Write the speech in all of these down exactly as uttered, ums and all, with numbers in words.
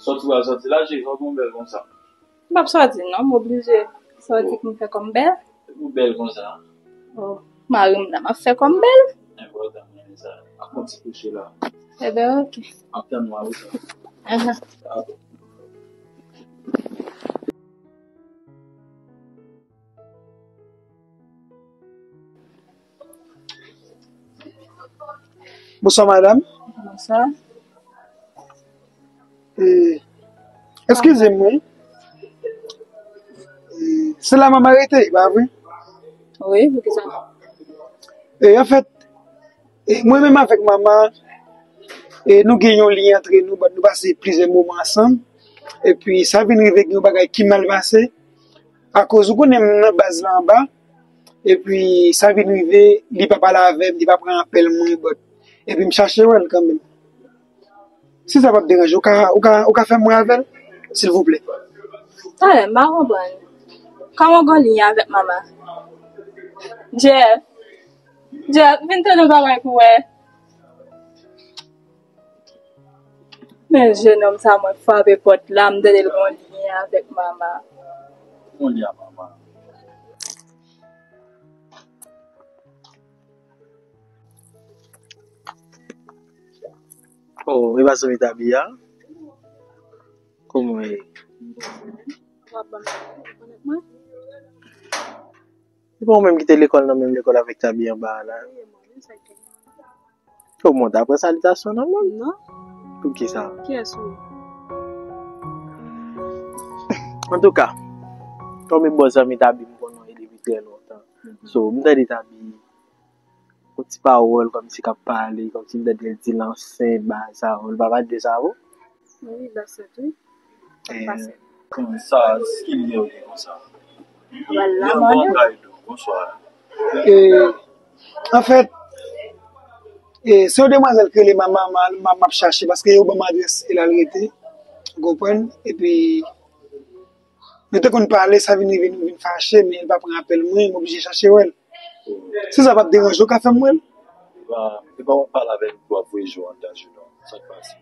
Sòti w al sòti la, cheri, fòk ou bèl konsa. M p ap sòti non, m oblije sòti pou m fè kò m bèl. Ou bèl konsa. Oh, mari m nan, m ap fè kò m bèl. Enpòtan, m renmen sa. Ap fè yon ti kouche la. Enben, oke. M ap tann ou a wi. Ahan. Dakò. Bonswa, madanm. Bonswa. E, eskize m, wi. E, se la manman rete, pa vre? Wi, poukisa? E, anfèt, e, mwen menm avèk manman, e, nou gen yon lyen antre nou, but nou pase plizyè moman ansanm. Epi, sa vin rive gen yon bagay ki mal pase. Akoz ou konnen m nan baz la anba, epi sa vin rive, li pa pale avè m, li pa pran apèl mwen, but, epi m chache wè l kanmenm. Si sa p ap deranje, ou ka, ou ka, ou ka fè m wè avè l, silvouplè? Talè, m pa konprann. Kòman w gen lyen avèk manman? Jeff, Jeff, vin tande yon bagay pou wè. Men jennonm sa, mwen frape pòt la, m tande l gon lyen avèk manman. Gon lyen ak manman. Oh, e pa sou Mitabi a? Kòman w ye? W ap ban m rekonèt mwen? Se pa ou menm ki te lekòl nan menm lekòl avèk Tabi anba a la? Wi, e mwen menm, sa k gen? Yo, bon, ta pran salitasyon nan men. Non. Poukisa? Kiyès ou ye? Antouka, kòm e bon zanmi Tabi m konnen w ye depi trè lontan. Mhm. So, m tande Tabi, yon ti pawòl kòmsi k ap pale, kòmsi m tande l di l ansent, bagay sa yo, li pa pale de sa, wi? Wi, l ansent, wi. Sa k pase? Konsa, ki lyen w gen konsa? Wala, mande. Bonswa. E, anfèt, e, se yon demwazèl ki rele Mama, Mama, m ap chache, paske yo ban m adrès e l al rete. Ou konprann? Epi, nou te konn pale, sa vin rive, nou vin fache, men li pa pran apèl mwen, m oblije chache wè l. Si sa p ap deranje w, w ka fè m wè l? Epa, epa w ap pale avè l pou w ap voye je w anndan je non, sa k pase?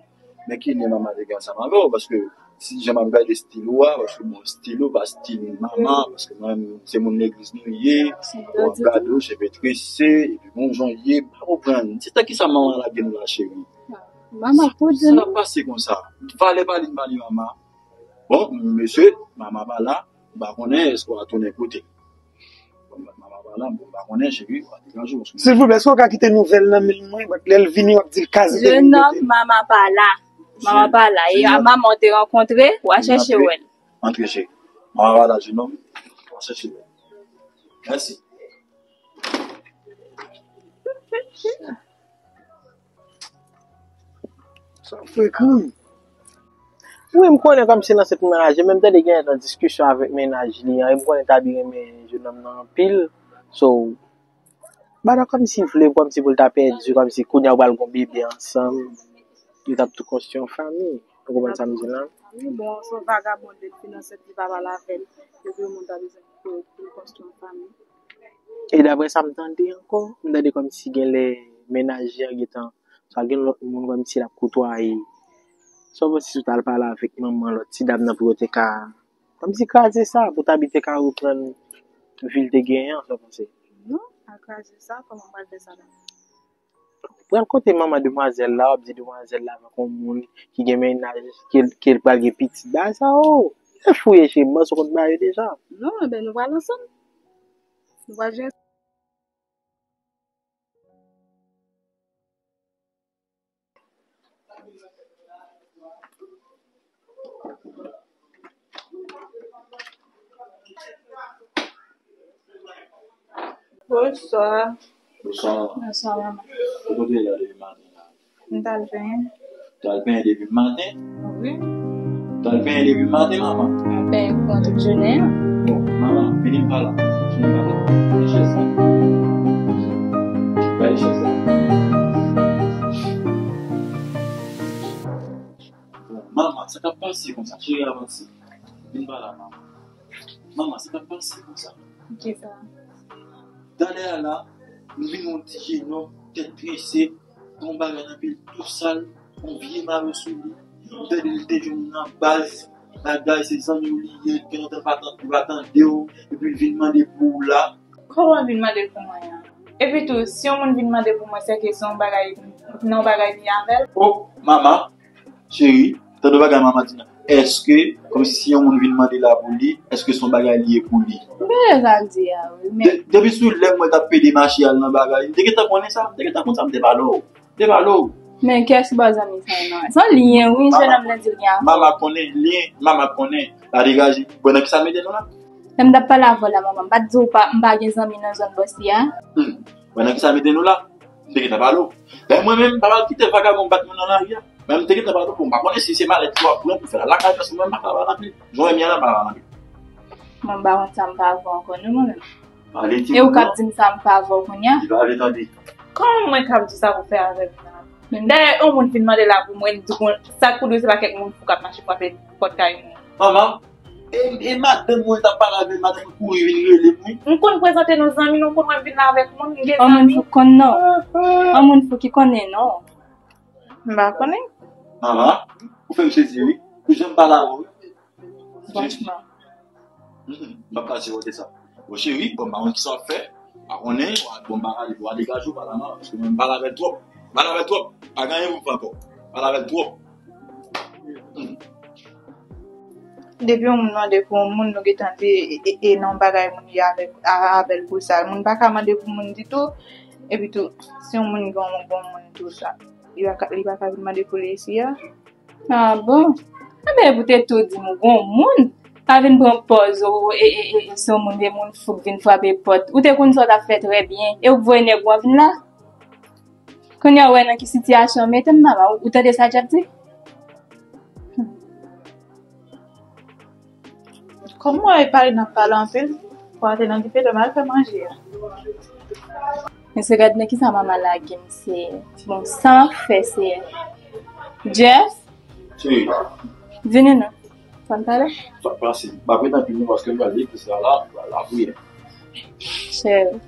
Men ki lyen manman te gen ansanm avè w? Paske si jan m ap gade estil ou a, paske bon, estil ou pa estil manman, paske mwen menm se moun legliz nou ye, w ap gade w, cheve trese, epi bon jan w ye, m pa konprann. Se tan kisa manman lage nou la, cheri? Manman pou di nou. Sa k pase konsa? Valè pa li m ba li manman. Bon, mesye, manman pa la, m pa konnen èske w a tounen kote l. Bon, manman pa la, bon, m pa konnen, cheri, w a degaje w. Silvouplè, èske w ka kite nouvèl nan men mwen? Lè l vini, w ap di l ka zete vin kote l. Jennonm, manman pa la. Manman pa la. E a manman w te rankontre, w a chèche wè l. Antre, cheri. Manman pa la, jennonm, w a chèche wè l. Mèsi. Sa frekan. Wi, m konnen kòmsi nan sèt mennaj, men m tande gen yon diskisyon avèk mennaj li an, e m konnen Tabi renmen jennonm nan anpil. So, bagay kòmsi vle, kòmsi pou l ta pèdi, kòmsi kounye a yo pral gon bebe ansanm, yo t ap tou konstwi yon fanmi. Ou konprann sa m di la? Wi, bon, se yon vagabon, li fin ansent, li pa pale avè l, epi yon moun ta bezwen pou, pou l konstwi yon fanmi. E daprè sa m tande ankò, m tande kòmsi genlè mennaj li an gentan, sa gen lòt moun kòmsi l ap kotwaye. Sa w panse si w t al pale avèk manman lòt ti dam nan pou yo te ka kòmsi kraze sa, pou Tabi te ka reprann vi l te genyen an, sa w panse? Non, pa kraze sa, kòman m pral fè sa la? Pral kote manman demwazèl la, w ap di demwazèl la avèk yon moun ki gen mennaj, ke l, ke l pral gen pitit. Bagay sa yo, se fou ye, cheri, m panse w konn bagay yo deja. Non, enben nou pral ansanm. Nou pral jere. Bonswa. Bonswa. Bonswa, manman. Ou kote la depi maten la? M t al penyen. T al penyen depi maten? Wi. T al penyen depi maten, manman? M penyen kouran tout jounen an. Bon, manman, vini m pa la. Vini m pa la. Vini chèz la. Vini chèz la. Bon, manman, sa k ap pase konsa? Cheri, avanse. Vin pa la, manman. Manman, sa k ap pase konsa? Kisa? Talè a la, m vin yon ti jenòm, tèt trese, yon bagay nan pye l tou sal, yon vye mayo sou li. M tande li te jwenn nan baz, bagay se zanmi w li ye, gen lontan l pa tan-, li pa tande w, epi l vin mande pou ou la. Kòman l vin mande pou mwen an? Epi tou, si yon moun vin mande pou mwen, sèke se yon bagay, nan yon bagay li avè l. O, manman, cheri, tande bagay manman di nan. Èske, kòmsi si yon moun vin mande la pou li, èske se yon bagay li ye pou li? M pa wè sa l di a, wi, men De-, depi sou lè mwen t ap pede mache al nan bagay, m te gentan konnen sa, m te gentan konn sa, m te pale w, m te pale w. Men kiyès ki ba w zanmi sa yo nan? Se yon lyen, wi, jennonm nan di l gen afè. Mama konnen, lyen, mama konnen. La degaje, bon, nan ki sa l mete nou la? Lè m t ap pale avè w la, manman, m pa t di w pa, m pa gen zanmi nan zòn Bòsye a? Hmm. Bon, nan ki sa l mete nou la? M te gentan pale w. Lè mwen menm, m pa pral kite vagabon bat mwen nan lari a. Men m te gentan pale w pou m pa konnen si se malèt ki w ap pran pou fè la lakay, paske mwen m pa ka pale anpil. Jan w wè m ye a la, m pa pale anpil. Mwen m pa konn sa m pa avè w ankò non, mwen menm. Pale ti. E ou k ap di m sa m pa avè w kounye a? Li pa vle tande. Kòman mwen k ap di sa pou fè avè m la? Dayè, yon moun vin mande la pou mwen, m di bon, sa k pou di w se pa kèk moun fou k ap mache frape pòt kay moun. Manman, e, e madanm mwen t ap pale avè m, madanm mwen kouri vin rele m, wi. M konn prezante nou zanmi nou, konn wè m vin la avèk moun, m gen zanmi. Yon moun fou k konn non. Yon moun fou ki konnen non. M pa konnen. Manman, ou fè m sezi, wi. Ou janm pale avè w, wi. Franchman. Mm, mm, m ap pase kote sa. Bon, cheri, bon, m pa konn ki sa w ap fè. Pa konnen, w a, bon, m pa rale pou w al degaje w, pa la non, paske mwen m pale avè l twòp. M pale avè l twòp. Pa gen anyen pou m fè ankò. M pale avè l twòp. Mm. Depi yon moun mande pou yon moun, nou gentan di, e, e, e nan bagay moun ye avèk, a, avè l pou sa. Moun pa ka mande pou moun ditou. Epi tou, si yon moun gen yon bon moun tou sa, li pa ka, li pa ka vin mande pou li isi a. Ah bon? Enben, epi w te tou di m ou gon moun, pa vin pran pòz ou, e, e, e, e, se yon moun, de moun fou k vin frape pòt. Ou te konn sa w t ap fè trè byen, e ou k voye nèg ou an vin la? Kounye a, ou wè nan ki sitiyasyon w mete m, manman, ou, ou tande sa Jeff di? Kòm mwen e pale n ap pale anpil, pou al te nan dife, lè m al fè manje a. Mesye, gad nan kisa manman lage m, Seyè. Bon, sa m ap fè, Seyè. Jeff? Cheri. Vini non. Fò n pale? Sa k pase? M ap ret anpil non, paske m pral legliz la, la, la, lapriyè. Cheri,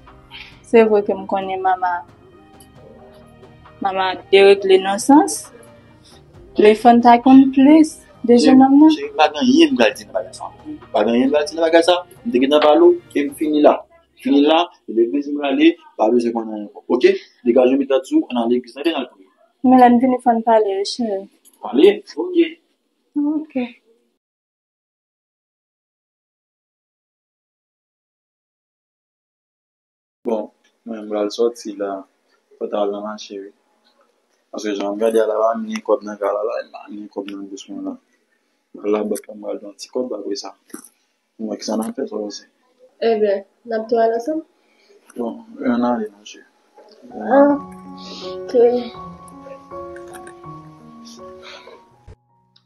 se vre ke m konnen manman, manman deregle nan sans, men fò n ta konn plis de jennonm nan. Cheri, pa gen anyen m pral di nan bagay sa. Pa gen anyen m pral di nan bagay sa. M te gentan pale w, e m fini la. Fini la, e legliz m prale, pa bezwen konn anyen ankò. Oke? Degaje w, met rad sou w, ann al legliz, tande, n al priye. Men lè n vini, fò n pale, wi, cheri. Pale? Oke. Oke. Bon, mwen, m pral sòti la. Fò ta al nan mache, wi. Paske jan m gade a la, pa m gen kòb nan kay la, la, m pa gen kòb nan bous mwen la. M pral labank la, m pral jwenn ti kòb apre sa. M wè kisa n ap fè, sa w panse? Ebyen, n ap tou al ansanm? Bon, ann ale, monchè. Ah, ok.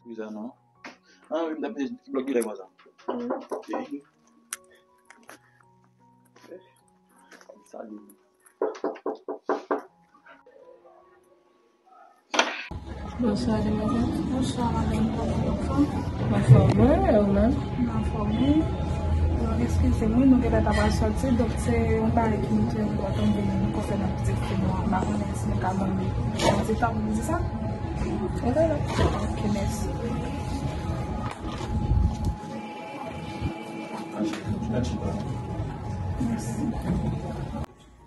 Wi, sa non. Ah, wi, m t ap di blòk gilè konsa. Ok. Sa li. Bonswa, demwazèl. Bonswa, madanm. Kòman w ye? Anfòm, wi, e ou menm? M anfòm, wi. Bon, eskize m, wi, nou genlè ta pral sòti, donk se yon bagay ki te enpòtan m vin konsènan pitit fi nou an. M pa konnen si nou ka ban m yon ti tan pou m di sa. Ok, mèsi. Mèsi.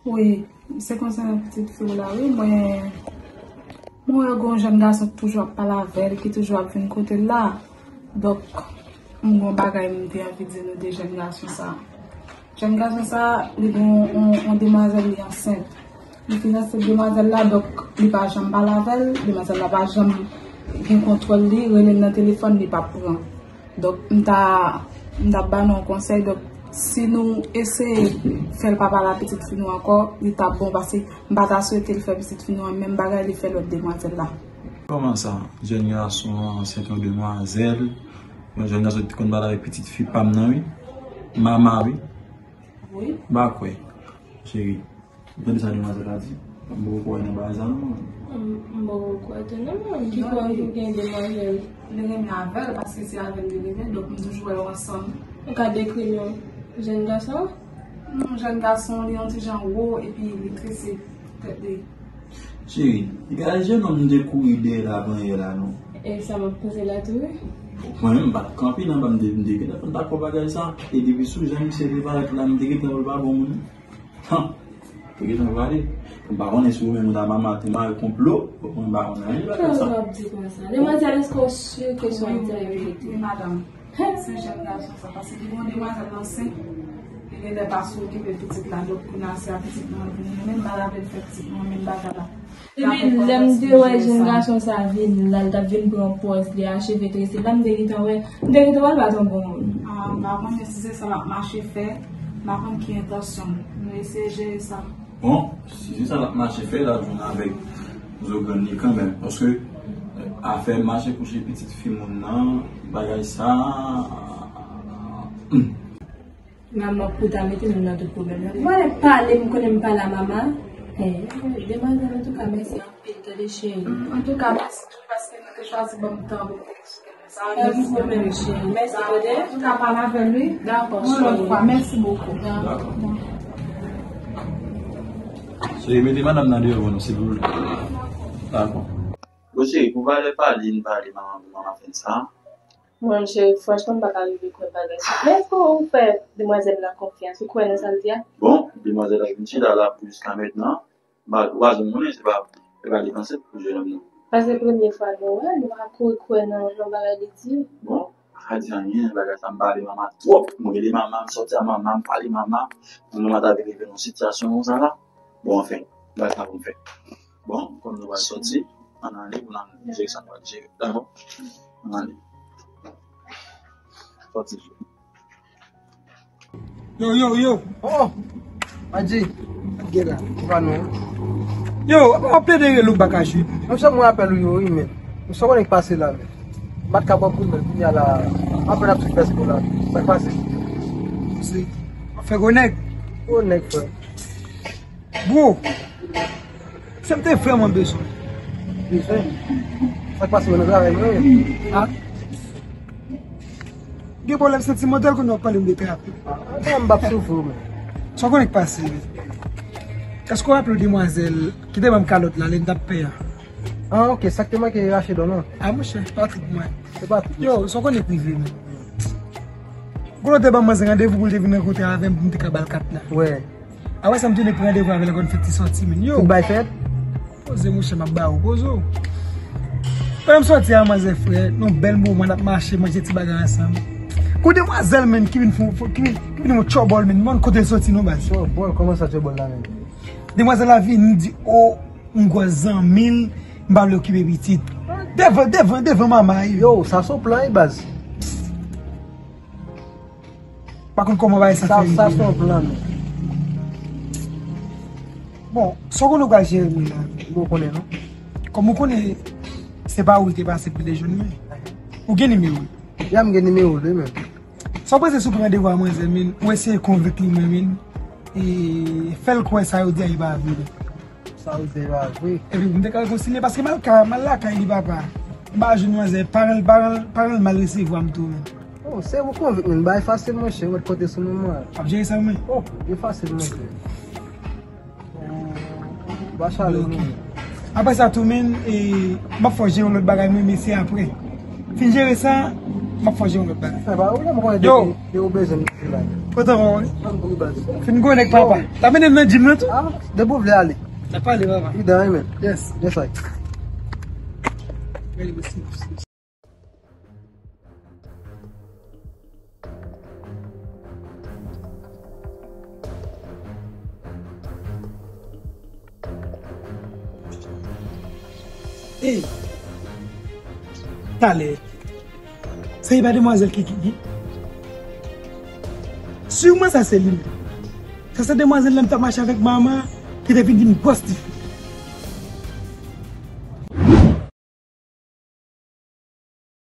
Wi, se konsènan pitit fi w la, wi, mwen, mwen wè gon jèn gason ki toujou ap pale avè l, ki toujou ap vin kote l la. Donk, m gon bagay m te anvi di nou de jèn gason sa. Jèn gason sa, li gon yon, yon demwazèl li ansent. Li fin ansent demwazèl la, donk, li pa janm pale avè l, demwazèl la pa janm gen kontwòl li, rele l nan telefòn, li p ap pran. Donk, m ta, m t ap ba nou yon konsèy, donk, Si nou eseye fè l pa pale a pitit fi nou ankò, li t ap bon, paske m pa ta swete l fè pitit fi nou an menm bagay li fè lòt demwazèl la. Kòman sa? Jèn gason an ansent yon demwazèl. Yon jèn gason ki te konn pale avèk pitit fi pa m nan, wi. Mama, wi. Wi. M pa kwè. Cheri. Ou tande sa demwazèl la di? M poko kwè nan bagay sa non, mwen. M, m poko kwè tou non, mwen. Ki koz ou gen demwazèl? Li renmen avè l, paske se avè l li renmen, donk m toujou wè yo ansanm. Ou ka dekri m yon jèn gason? Yon jèn gason, li yon ti jan wo, epi li trese tèt li. Cheri, gade jennonm m te kouri dèyè l avanyè la non. E sa m ap koze la tou, wi. Mwen menm, m pa t kanpe nan ba, m te, m te gentan dakò bagay sa. E depi sou jan misye te parèt la, m te gentan wè l pa bon moun. Han! Te gentan pale. M pa konnen si ou menm ou ta mama te mare konplo, mwen m pa konnen anyen de bagay sa. Kòman w ap di konsa? Demwazèl, èske w si ke se yon demwazèl? Wi, madanm. Se jèn gason sa, paske li gen yon demwazèl ansent, li genlè pa sou okipe pitit la, donk kounye a se a pitit mwen vini, menm mal avè l fè pitit mwen, menm bagay la. Epi lè m te wè jèn gason sa vin la, l t ap vin pran pòz li, acheve trese l la, m te gentan wè, m te gentan wè l pa t yon bon moun. Ah, m pa konnen si se sa l ap mache fè, m pa konn ki entansyon l. Nou eseye jere sa. Bon, si se sa l ap mache fè, l ap jwenn avèk zo grann li kanmenm. Paske, eh, afè mache kouche pitit fi moun nan, bagay sa, hmm. Manman pou ta mete nou nan tout pwoblèm nan. Mwen lè pale, m konnen m pale a manman. Eh, demwazèl, antouka, mèsi anpil, tande cheri. Antouka, mèsi tou paske nou te chwazi ban m tan pou m te eksplike nou sa. Pa gen pwoblèm, cheri. Mèsi, tande. Antouka, pale avè l, wi. Dakò, cheri. Yon lòt fwa, mèsi bokou. Dakò. Cheri, mete madanm nan deyò pou nou, silvouplè. Dakò. Bon, cheri, pou valè pale, n pale, manman, manman fè sa. Mwen, cheri, franchman, m pa ka rive kwè bagay sa. Men èske ou fè demwazèl la konfyans? Ou kwè nan sa l di a? Bon, demwazèl la vin chita la pou jiska mentnan. M pa, ou pa janm konnen, se pa, se pa li ansent pou jennonm nan. Paske premye fwa nou wè, nou pa kouri kwè nan, nan bagay li di. Bon, pa di anyen, bagay sa m pale manman twòp. M rele manman, m sòti a manman, m pale manman. Manman ta vin rive nan sitiyasyon konsa la. Bon, anfen, bagay sa pou m fè. Bon, kòm nou pral sòti, ann ale pou n al jere sa n pral jere. Dakò? Ann ale. Sòti. Yo, yo, yo. Oh! Adje. Gen la. Ou pa non. Yo, w ap plede rele ou baka jwe. Monchè, mwen apèl ou yo, wi, men. Ou sa konnen k pase la, men. M pa t ka pran kou, men. Kounye a la, apèl ap sou fès mwen la. Sa k pase? Se, w ap fè gwo nèg. Gwo nèg, frè. Bro, se m te vrèman bezwen. Bezwen? Sa k pase w nan travay mwen? Ha? Gen pwoblèm santimantal kounye w ap pale m de travay. Ah, non, m p ap soufri w, men. Sa w konnen k pase, men. Èske w raple w demwazèl ki te ban m kalòt la lè n t ap pè a? Ah, ok, sa k te manke rache dò non? Ah, monchè, pa tout mwen. Se pa tout. Yo, sa w konnen k rive, men. Kounye w te ban manzè randevou pou l te vin rankontre avè m pou m te ka ba l kat la. Wè. Apre sa, m tounen pran randevou avè l ankò, n fè ti sòti, men. Yo. Tout bay fèt? Poze, monchè, m ap ba ou. Poze w. Pandan m sòti a manzè, frè, nan bèl moman, n ap mache, manje ti bagay ansanm. Gon demwazèl, men, ki vin fè, ki vin, ki vin yon tchòbòl, men. M pa konn kote l sòti, non, baz. Tchòbòl? Kòman sa, tchòbòl la, men? Demwazèl la vini, di, o, m gwo zanmi l, m pa vle okipe pitit. Devan, devan, devan manman, wi. Yo, sa se yon plan, wi, baz. Pa konn kòman bagay sa fè rive. Sa, sa se yon plan, non. Bon, sa w konnen w pral jere mwen la. Bon, konnen, non. Kòm ou konnen, se pa ou l te pase pou l te jwenn mwen. Ou gen nimewo l? Ya, m gen nimewo l, wi, men. Sa w panse si w pran randevou a manzè, men, ou eseye konvenk li, men, men, e fè l kwè sa yo di a, e pa vre. Sa ou di pa vre. Epi m te ka rekonsilye paske m al ka, m al lakay li papa. M pa jwenn manzè, paran l, paran l, paran l mal resevwa m tou, men. Oh, se ou konvenk mwen, bay fasil, monchè, ou mèt konte sou nou, mwen. W ap jere sa, men? Oh, byen fasil, monchè. Ba chale, non. Apre sa tou, men, e, m ap fè w jere yon lòt bagay, men, men se apre. Fin jere sa, m ap fè w jere yon lòt bagay. Fè pa ou la, m konnen depi, depi ou bezwen m toujou la. Kontan wè w, wi. Fin gwo nèg papa. T ap mennen m nan gym nan tou. Ah, depi ou vle ale. N ap pale, papa. Evident, wi, men. Yes. Yes, I. Gade, mèsi. Ey! Talè. Sa e pa demwazèl ki, ki, ki? Siman sa se li menm. Sa se demwazèl la m t ap mache avèk mama ki te vin di m gwòs tifi.